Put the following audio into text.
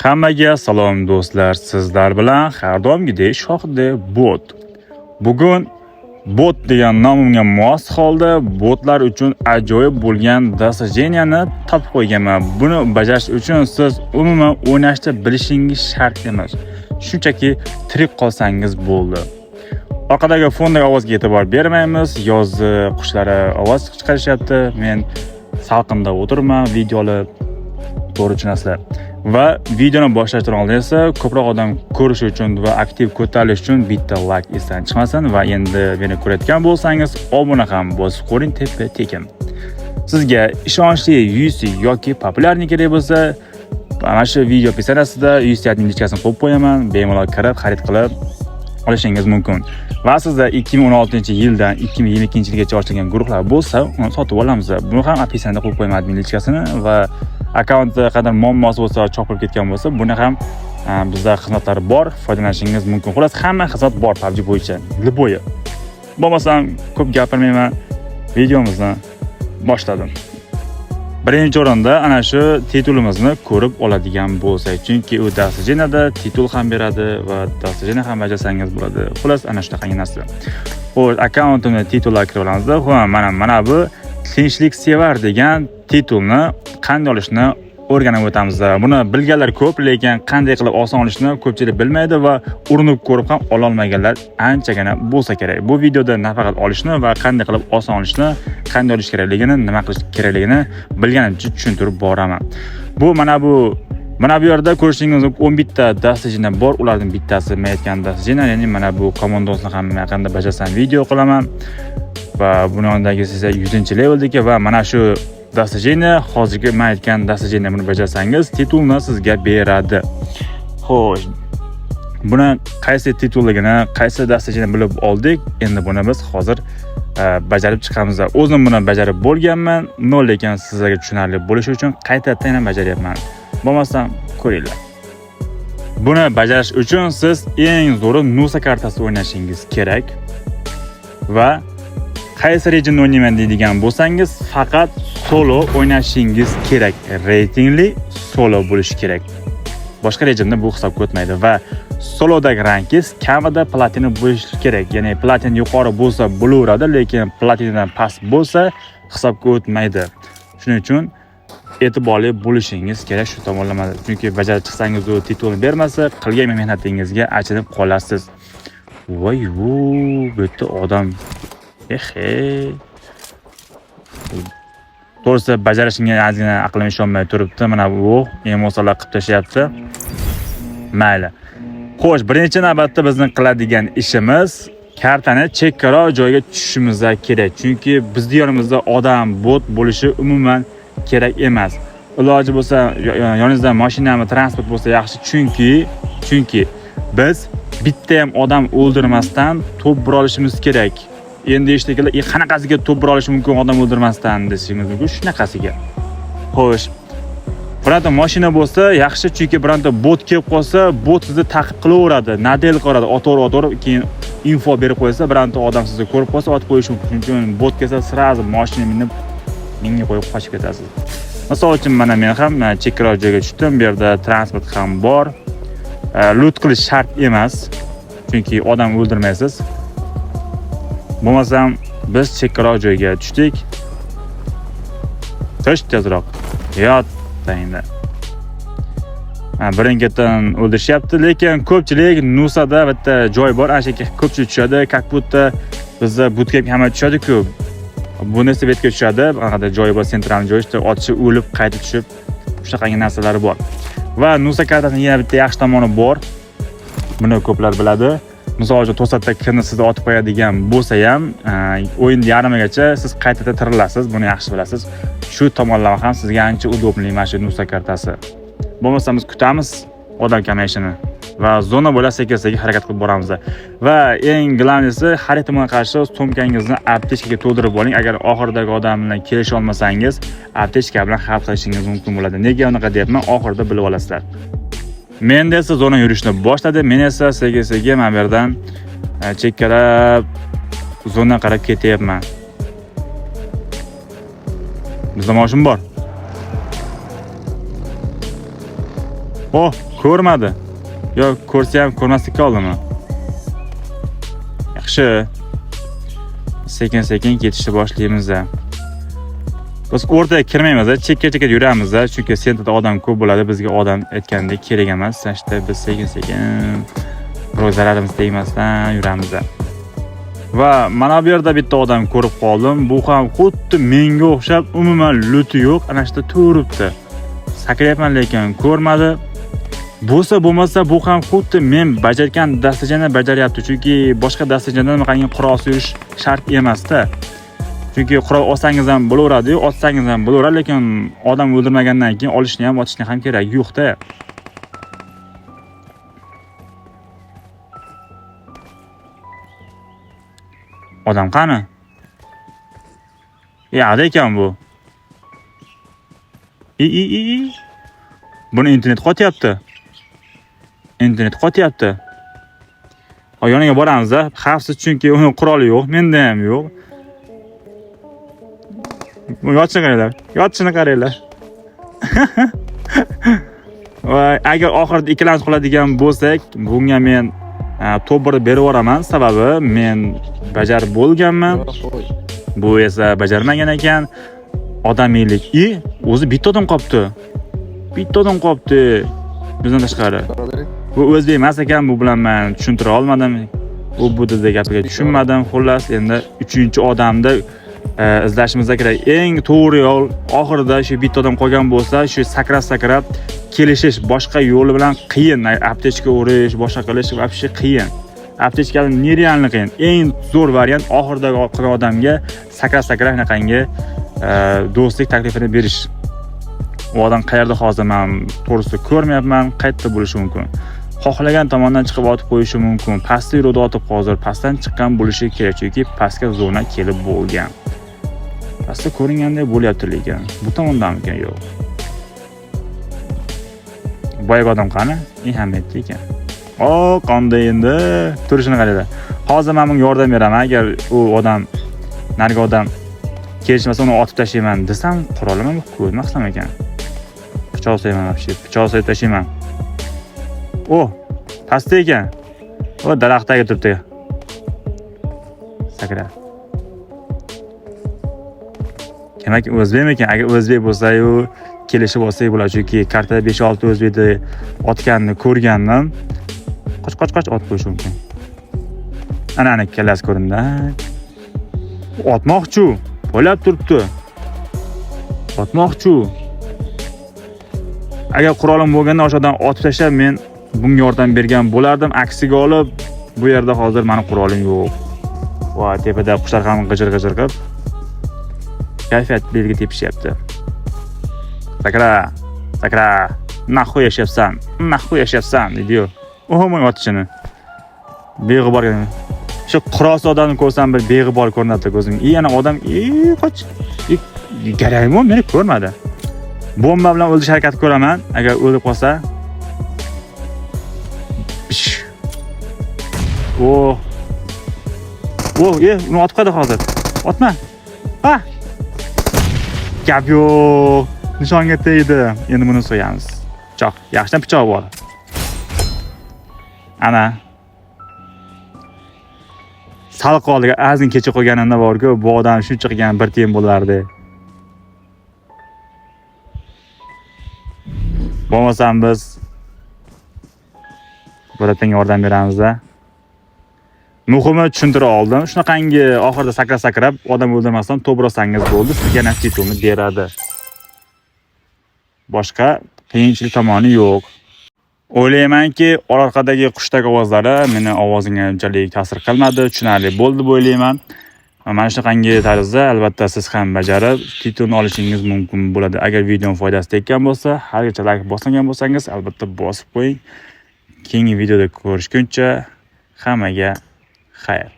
Hammaga salom do'stlar, sizlar bilan har doimgidek Shohida Bot. Bugun bot degan nomimga mos holda botlar uchun ajoyib bo'lgan достижения ni topib qo'yganman. Buni bajarish uchun siz umuman o'ynashni bilishingiz shart emas. Shunchaki tirik qolsangiz bo'ldi. Orqadagi fondagi ovozga e'tibor bermaymiz. Yozni qushlari ovoz chiqarishyapti. Men salqinda o'tirman, video olib, to'g'ri tushunasizlar. Va videoni boshlashdan oldin esa ko'proq odam ko'rishi uchun va aktiv ko'tarilish uchun bitta like esdan chiqmasin va endi meni ko'rayotgan bo'lsangiz obuna ham bosib qo'ying tepa tekin. Sizga ishonchli UC yoki популярный kerak bo'lsa, mana shu video описание sida UC admin личка sini qo'yib qo'yaman, bemalol kirib xarid qilib olishingiz mumkin. Va sizda 2016-yildan 2022-yilgacha ochilgan guruhlar bo'lsa, uni sotib olamiz. Buni ham описание da qo'yib qo'yaman admin личка sini va akkauntda qanday muammosi bo'lsa, chopilib ketgan bo'lsa, buni ham bizda xizmatlar bor, foydalanishingiz mumkin. Xullas, hamma xizmat bor PUBG bo'yicha, любой. Bo'lmasam ko'p gapirmayman, videomizni boshladim. Birinchi o'rinda ana shu titulimizni ko'rib oladigan bo'lsak, chunki u достижение da titul ham beradi va достижение ham bajarsangiz bo'ladi. Xullas, ana shunaqangi narsa. Xo'sh, akkauntimni titullar kirib olamiz. Xo'p, mana bu tinchlik sevar degan titulni qanday olishni o'rganib o'tamiz. Buni bilganlar ko'p, lekin qanday qilib oson olishni ko'pchilik bilmaydi va urinib ko'rib ham ololmaganlar anchagina bo'lsa kerak. Bu videoda nafaqat olishni va qanday qilib oson olishni, qanday olish kerakligini, nima qilish kerakligini bilganimcha tushuntirib boraman. Bu mana bu yerda ko'rishingiz mumkin 11 ta достижение bor. Ularning bittasi men aytgan достижение, ya'ni mana bu komandosini ham yaqinda bajarsam video qilaman. Va buni yonidagisi esa 100-leveldagi va mana shu достижение, hozirgi men aytgan достижение, buni bajarsangiz titulni sizga beradi. Xo'sh, buni qaysi titulligini, qaysi достижение bilib oldik. Endi buni biz hozir bajarib chiqamiz. O'zim buni bajarib bo'lganman, но lekin sizlarga tushunarli bo'lishi uchun qaytadan yana bajaryapman. Bo'lmasam ko'ringlar. Buni bajarish uchun siz eng zo'ri Nusa kartasida o'ynashingiz kerak va qaysi rejimda o'ynayman deydigan bo'lsangiz, faqat solo o'ynashingiz kerak. Reytingli solo bo'lishi kerak. Boshqa rejimda bu hisobga o'tmaydi va solodagi rankingiz kamida platina bo'lishi kerak. Ya'ni platin yuqori bo'lsa bo'laveradi, lekin platinadan past bo'lsa hisobga o'tmaydi. Shuning uchun e'tiborli bo'lishingiz kerak shu tomonlamada. Chunki bajarib chiqsangiz u titulni bermasa, qilgan mehnatingizga achinib qolasiz. Voy, bu yerda odam. Ehe. To'g'risi, bajarishimga ozgina aqlim ishonmay turibdi. Mana bu emotsiyalar qilib tashlayapti. Mayli. Xo'sh, birinchi navbatda bizning qiladigan ishimiz kartani chekkaroq joyga tushishimiz kerak. Chunki bizni yonimizda odam, bot bo'lishi umuman kerak emas. Iloji bo'lsa yoningizda mashinami, transport bo'lsa yaxshi, chunki biz bitta ham odam o'ldirmasdan to'p bura olishimiz kerak. Endi eshitganlar, qanaqasiga to'p bura olish mumkin odam o'ldirmasdan deshingiz mumkin, shunaqasiga. Xo'sh, bironta mashina bo'lsa yaxshi, chunki bironta bot kelib qolsa, bot sizni ta'qib qilaveradi, надел qilaveradi, otaverib, otaverib, keyin info berib qo'ysa, bironta odam sizni ko'rib qolsa, otib qo'yishi mumkin. Shuning uchun bot kelsa, сразу mashina minib, mingga qo'yib qochib ketasiz. Misol uchun, mana men ham chekkaroq joyga tushdim, bu yerda transport ham bor. Loot qilish shart emas, chunki odam o'ldirmaysiz. Bo'lmasam biz chekkaroq joyga tushdik. Tush tezroq. Yot tayinda. Ha, birin-ketin o'ldirishyapti, lekin ko'pchilik Nusada bitta joy bor, ana shu yerga ko'pchilik tushadi, как будто bizda bootcampga hamma tushadi-ku. Buni esa bu yerga tushadi, anaqada joyi bor, центральный joy, işte otishib o'lib qayta tushib, shunaqangi narsalari bor. Va Nusa kartasining yana bitta yaxshi tomoni bor. Buni ko'plar biladi. Misol uchun, to'satdan kimni sizni otib qo'yadigan bo'lsa ham, o'yin yarmigacha siz qaytadan tirilasiz, buni yaxshi bilasiz. Shu tomonlama ham sizga ancha удобный mana shu Nusa kartasi. Bo'lmasa biz kutamiz odam kamayishini va zona bo'ylab sekin-sekin harakat qilib boramiz. Va eng главный si, har ehtimolga qarshi sumkangizni aptechkaga to'ldirib oling. Agar oxiridagi odam bilan kelisha olmasangiz, aptechka bilan hal qilishingiz mumkin bo'ladi. Nega unaqa deyapman, oxirida bilib olasizlar. Menda esa zona yurishni boshladi. Men esa sekin-sekin mana bu yerdan chekkalab zona qarab ketyapman. Bizda moshin bor. Oh, ko'rmadi. Yo, ko'rsa ham ko'rmaslikka oldimi? Yaxshi. Sekin-sekin ketishni boshlaymiz. Biz o'rtaga kirmaymiz, chekka-chekka yuramiz, chunki центр da odam ko'p bo'ladi, bizga odam aytgandek kerak emas. Значит, biz sekin-sekin birov zararimiz tegmasdan yuramiz. Va mana bu yerda bitta odam ko'rib qoldim. Bu ham xuddi menga o'xshab umuman loot i yo'q. Ana shu turibdi. Sakrayapman, lekin ko'rmadi. Bo'lsa bo'lmasa bu ham xuddi men bajargan достижение ni bajaryapti. Chunki boshqa достижение dan bunaqangi qurol yurish shart emas-da. Chunki qurol olsangiz ham bo'laveradi-yu, otsangiz ham bo'laveradi, lekin odam o'ldirmagandan keyin olishni ham, otishni ham keragi yo'q-da. Odam qani? Yoqda ekan bu. I i i i. Buni internet qotyapti. Internet qotyapti. Ha, yoniga boramiz-da. Xavfsiz, chunki uni quroli yo'q, menda ham yo'q. Yotishini qaranglar. Yotishini qaranglar. Va agar oxirida ikkilanib qoladigan bo'lsak, bunga men top 1 berib yuboraman. Sababi men bajarib bo'lganman. Bu esa bajarmagan ekan. Odamiylik. I o'zi bitta odam qopti. Bitta odam qopti. Bizdan tashqari. Bu o'zbek emas ekan, bu bilan men tushuntira olmadim. U bu dedi gapiga tushunmadim. Xullas, endi 3-odamni izlashimiz kerak. Eng to'g'ri yo'l oxirida shu bitta odam qolgan bo'lsa, shu sakrab-sakrab kelishish boshqa yo'li bilan qiyin. Aptechka urish, boshqa qilish вообще qiyin. Aptechkani нереально qiyin. Eng zo'r variant oxiridagi qolgan odamga sakrab-sakrab shunaqangi do'stlik taklifini berish. U odam qayerda hozir men to'g'risi ko'rmayapman, qayerda bo'lishi mumkin. Xohlagan tomondan chiqib otib qo'yishi mumkin. Pastda yurib otib hozir pastdan chiqqan bo'lishi kerak, chunki pastga zona kelib bo'lgan. Pastda ko'ringandek bo'lyapti lekin bu tomondamikan? Yo'q. Boyagi odam qani? Hamma ekan. O, qanday endi? Turishini qaranglar. Hozir men bunga yordam beraman. Agar u odam, narigi odam kelishmasa uni otib tashlayman desam, qurolim ham yo'q-ku, nima qilsam ekan? Pichoq so'yman вообще, pichoq so'yib tashlayman. O, pastda ekan. O, daraxt tagida turibdi. Sakra. Demak, o'zbekmikan? Agar o'zbek bo'lsa-yu, kelishib olsak bo'ladi, chunki kartada 5-6 o'zbekni otganini ko'rgandim. Qoch, qoch, qoch, otib qo'yish mumkin. Ana, ana kallasi ko'rindi. Otmoqchi, poylab turibdi. Otmoqchi. Agar qurolim bo'lganda o'sha odam otib tashlab men bunga yordam bergan bo'lardim. Aksiga olib bu yerda hozir meni qurolim yo'q. Va tepada qushlar ham g'ijir-g'ijir qilib kayfiyat belgi tepishyapti. Sakra, sakra, naxuy yashayapsan, naxuy yashayapsan deydi-yu. Umuman otishini. Beg'ubor. Shu qurolsiz odamni ko'rsam bir beg'ubor ko'rinadi ko'zimga. I yana odam, i qoch. I garaymi, meni ko'rmadi. Bomba bilan o'ldirish harakati ko'raman. Agar o'lib qolsa. Pish. Oh. Oh, uni otib qo'ydi hozir. Otma. Ha. Gap yo'q. Nishonga tegdi. Endi buni so'yamiz. Pichoq. Yaxshidan pichoq bor. Ana. Sal qoldi. Ozgina kecha qolganimda bor-ku, bu odam shuncha qilgan bir tiyin bo'lardi. Bo'lmasam biz biratan yordam beramiz-da. Muhimi tushuntira oldim. Shunaqangi oxirida sakra-sakrab odam o'ldirmasdan to'p ursangiz bo'ldi, sizga titulni beradi. Boshqa qiyinchilik tomoni yo'q. O'ylaymanki, orqadagi qushdagi ovozlari meni ovozimga unchalik ta'sir qilmadi, tushunarli bo'ldi deb o'ylayman. Mana shunaqangi tarzda albatta siz ham bajarib titulni olishingiz mumkin bo'ladi. Agar videom foydasi tekkan bo'lsa, haligacha like bosmagan bo'lsangiz, albatta bosib qo'ying. Keyingi videoda ko'rishguncha hammaga xayr.